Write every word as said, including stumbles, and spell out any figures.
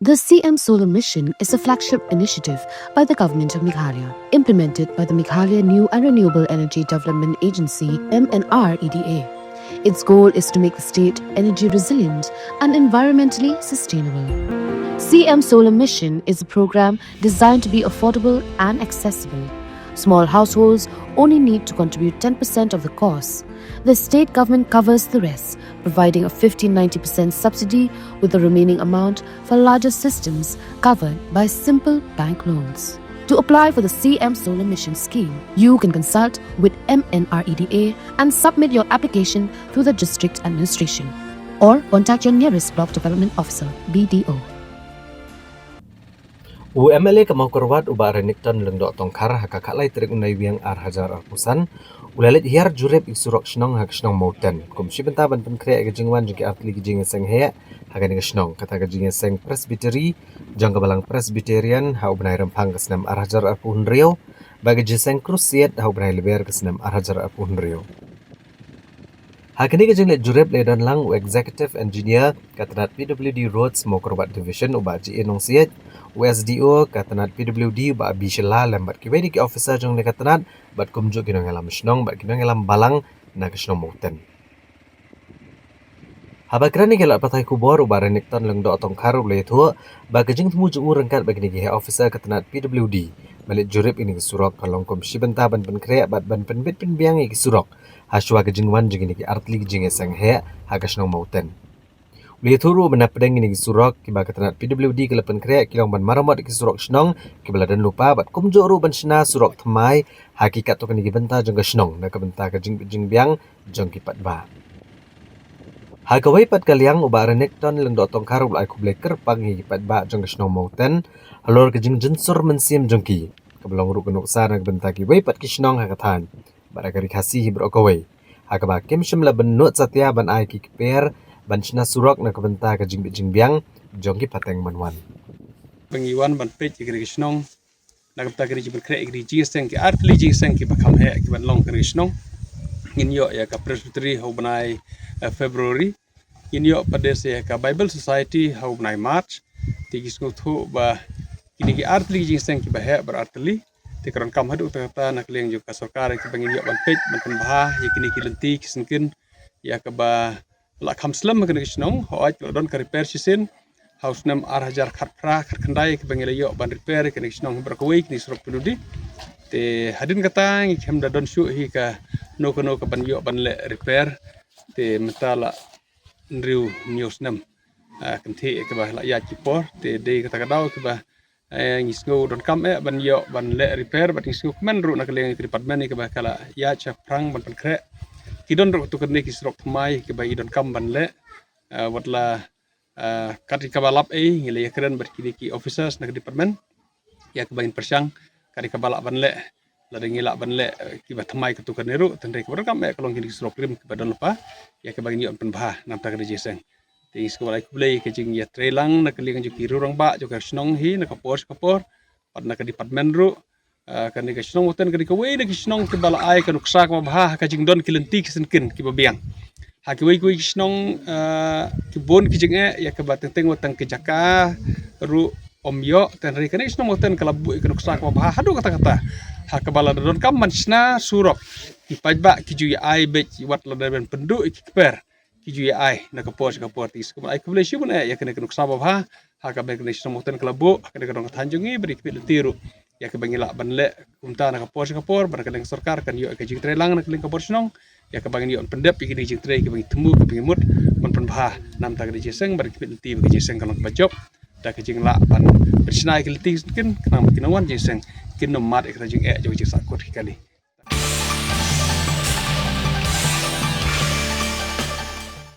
The C M Solar Mission is a flagship initiative by the Government of Meghalaya, implemented by the Meghalaya New and Renewable Energy Development Agency, M N R E D A. Its goal is to make the state energy resilient and environmentally sustainable. C M Solar Mission is a program designed to be affordable and accessible. Small households only need to contribute ten percent of the cost. The state government covers the rest, providing a fifty ninety percent subsidy, with the remaining amount for larger systems covered by simple bank loans. To apply for the C M Solar Mission scheme, you can consult with M N R E D A and submit your application through the district administration, or contact your nearest block development officer, B D O. U M L A ka Mawkyrwat, u Bah Renikton Lyngdoh Tongkhar, ha ka khatlai tarik u Naiwieng ar hajar arphew san, u la leit hiar jurip ïa ki surok shnong ha ka shnong Mawten, kum shi bynta ban pynkhreh ïa ka jingwan jong ki artylli ki jingïaseng heh ha kane ka shnong, kata ka jingïaseng Presbytery jong ka Balang Presbyterian ha u bnai Rymphang ka snem ar hajar arphew hynriew, bad ka jingïaseng Crusade ha u bnai Lber ka snem ar hajar arphew hynriew. Ha kane ka jingleit jurip la ïadon lang u Executive Engineer ka tnat P W D Roads Mawkyrwat Division, u Bah G A Nongsiej, u S D O ka tnat P W D, u Bah B Shylla, lem bad kiwei de ki officer jong kane ka tnat, bad kumjuh ki nongïalam shnong bad ki nongïalam balang na ka shnong Mawten. Haba kren ïa ki lad pathai khubor, u Bah Renikton Lyngdoh Tongkhar u la ïathuh ba ka jingthmu jong u ryngkat bad kine ki heh officer ka tnat P W D ban leit jurip ïa kine ki surok ka long kum shi bynta ban pynkhreh bad ban pynbit pynbiang ïa ki surok ha shuwa ka jingwan jong kine ki artylli ki jingïaseng heh ha ka shnong Mawten. U la ïathuh ruh ba na pdeng kine ki surok kiba ka tnat P W D ka la pynkhreh, ki long ban maramot ïa ki surok shnong kiba la don lypa bad kumjuh ruh ban shna surok thymmai ha ki katto katne ki bynta jong ka shnong na ka bynta ka jingbit jingbiang jong ki paidbah. Ha kawei pat ka liang, u Bah Renikton Lyngdoh Tongkhar u la ai khublei kyrpang ïa ki paidbah jong ka shnong Mawten halor ka jingjynsur mynsiem jong ki, kaba long ruh ka nuksa na ka bynta kiwei pat ki shnong ha ka thaiñ bad ha ka ri Khasi hi baroh kawei, ha kaba kim shym la bynnud satia ban ai ki kper ban shna surok na ka bynta ka jingbit jingbiang jong ki pateng ban wan. Ba ngi wan ban peit ïa kane ka shnong na ka bynta kane ka jingpynkhreh ïa kine ki jingïaseng, ki artylli jingïaseng kiba kham heh kiban long ha kane ka shnong. Ngin ïoh ïa ka Presbytery ha u bnai, eh, February. Ngin ïoh pat de sa ïa ka Bible Society ha u bnai March. Te ngi sngewthuh ba kine ki artylli ki jingïaseng kiba heh baroh artylli, te ka donkam haduh katta katta na ka liang jong ka sorkar kiba ngin ïoh ban peit ban pynbha ïa kine ki lynti ki syngkien ïa kaba la kham slem ha kane ka shnong. Hooid, la don ka repair shisien ha u snem ar hajar khatphra khatkhyndai kaba ngi la ïoh ban repair ïa kane ka shnong baroh kawei, kine ki surok P W D. Te hadien kata ngi khlem da don shuh hi kano kano kaban ïoh ban leh repair. Te mynta la hynriew hynñiew snem, ah, kynthih kaba la ïaid ki por. Te dei kata ka daw kaba, eh, ngi sngew donkam eh ban ïoh ban leh repair, bad ngi sngewkmen ruh na ka liang ka department ïa kaba ka la ïaid shaphrang ban pynkhreh. Ki don ruh katto katne ki surok thymmai kiba ngi donkam ban leh, eh, wat la, eh, kat ïa kaba lap ei ngi la ïakren bad kine ki officers na ka department ïa kaba ngin pyrshang kat ïa kaba lah ban leh. Lada ngi lah ban leh, eh, kiba thymmai katto katne ruh, hynrei kaba donkam eh ka long kine ki surok rim kiba don lypa ïa kaba ngin ïoh pynbha na ka bynta kane ka jingïaseng. Te ngi sngewbha ban ai khublei ïa ka jingïatreilang na ka liang jong ki rangbah jong ka shnong hi na ka por sha ka por, bad na ka department ruh. Ah, kane ka shnong Mawten ka dei kawei na ki shnong kiba la ai ka nuksa kaba bha ha ka jingdon ki lynti ki syngkien kiba biang. Ha kiwei kiwei ki shnong, ah, ki bun ki jingeh ïa kaba teng teng wat tang ki jaka ruh ym ïoh, hynrei kane ka shnong Mawten ka la buh ïa ka nuksa kaba bha haduh katta katta, ha kaba lada donkam ban shna surok, ki paidbah ki ju ïa ai beit, wat lada ban pynduh ïa ki kper, ki ju ïa ai na ka por sha ka por. Te ngi sngewbha ban ai khublei shibun eh ïa kane ka nuksa ba bha ha kaba kane ka shnong Mawten ka la buh ha kane ka dong ka thaiñ jong ngi, bad ïa ki lynti ruh ïa kaba ngi lah ban leh kumta na ka por sha ka por, bad na ka liang ka sorkar kan ïoh ïa ka jingtreilang na ka liang ka bor shnong ïa kaba ngin ïoh pyndep ïa kine ki jingtrei kiba ngi thmu kiba ngi mut ban pynbha na ka bynta kane ka jingïaseng, bad ïa ki lynti ba ka jingïaseng ka long kaba jop da ka jinglah ban pynshna ïa ki lynti ki syngkien, khnang ba ki nongwan jingïaseng kin ym mad ïa kata ka jingeh jong ka jingsahkut hi kali.